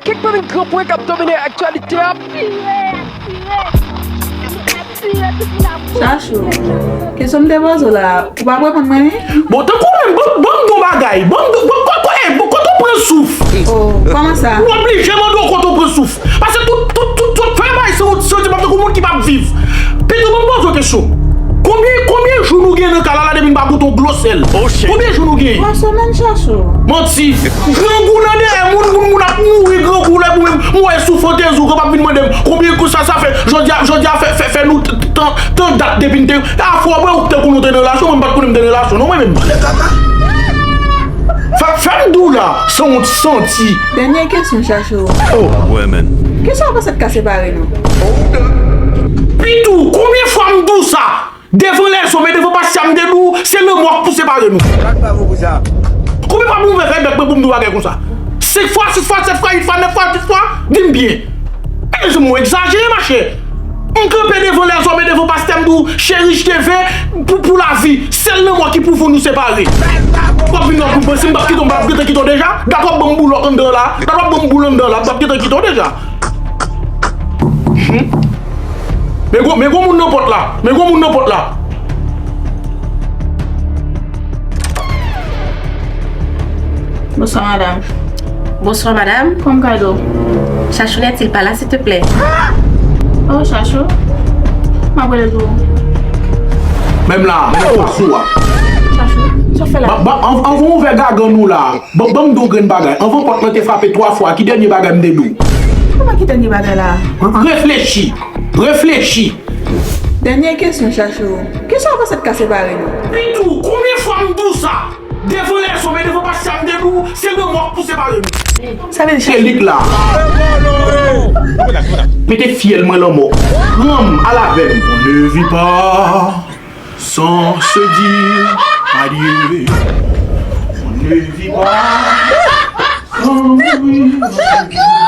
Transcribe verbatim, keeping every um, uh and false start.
Kèk pami gran pwen k ap domine aktyalite a. Chachou, kesyon m te poze w la, ou p ap reponn mwen, wi? Bon, tankou menm, ban, ban m di w bagay. Ban m di w, ban, ko-, ko-, eh, bon, kote w pran souf? Oh, kòman sa? Ou oblije mande w kote w pran souf. Paske tout, tout, tout, tout, fè bay se yon, se yon ti pap tankou moun ki p ap viv. Pito, ban m poze w kesyon. Konbyen, konbyen jou nou gen nan kay la la depi n pa goute yon glo sèl? Konbyen jou nou gen? Twa semèn, Chachou. Manti. Grangou nan dèyè moun, moun, moun ap mouri grangou lè pou menm. Mwen sou fantezi w, konn ap vin mande m konbyen kou sa, sa fè. Jodi a, jodi a fè, fè, fè nou t-, t-, tan, tan dat depi n te. Afwa, mwen ou te konn nou te nan relasyon, mwen m pa t konnen m te nan relasyon, non, mwen menm. Fè, fè m di w la, sanwont santi. Dènye kesyon, Chachou. Oh. Kisa w panse t ka separe nou? Pitou, konbyen fwa m di w sa? Devan lèzòm e devan pastè a, m te di w, se lanmò k pou separe nou. Konbyen fwa pou m ouvè fèy bèk mwen pou m di w bagay konsa? Senk fwa, sis fwa, sèt fwa, uit fwa, nèf fwa, dis fwa? Di m byen. E se mwen egzajere, machè. M kanpe devan lèzòm e devan pastè, m di w, cheri, je te veux pou, pou lavi. Sèl lanmò ki pou fè nou separe. W ap vin nan group mwen, si m p ap kite w, m p ap gentan kite w deja. Dat w ap ban m boulòk anndan la. Dat w ap ban m boul anndan la, m p ap gentan kite w deja. Hmm. Men gwo, men gwo moun nan pòt la. Men gwo moun nan pòt la. Bonsoir, madame. Bonsoir, madame. Kòman m ka ede w? Chachou n'est-il pas là, s'il te plaît? Oh, Chachou. M ap rele pou ou. Menm la, menm fwa sou a. Chachou, sa w fè la? Ba, ba, an, anvan w ouvè gagann ou la. Bon, ban m di w yon grenn bagay. Anvan pòt lan te frape twa fwa, ki dènye bagay m te di w? Kòman ki dènye bagay la? Reflechi. Reflechi. Dènye kesyon, Chachou. Kisa w panse t ka separe nou? Pitou, konbyen fwa m di w sa? Devan lèzòm e devan pastè a, m te di w, se lanmò k pou separe nou. Sa vle di se li k la. Mete fyèl mwen lanmò. Pran m, al avè m. On ne vit pas sans se dire adieu. On ne vit pas sans mourir.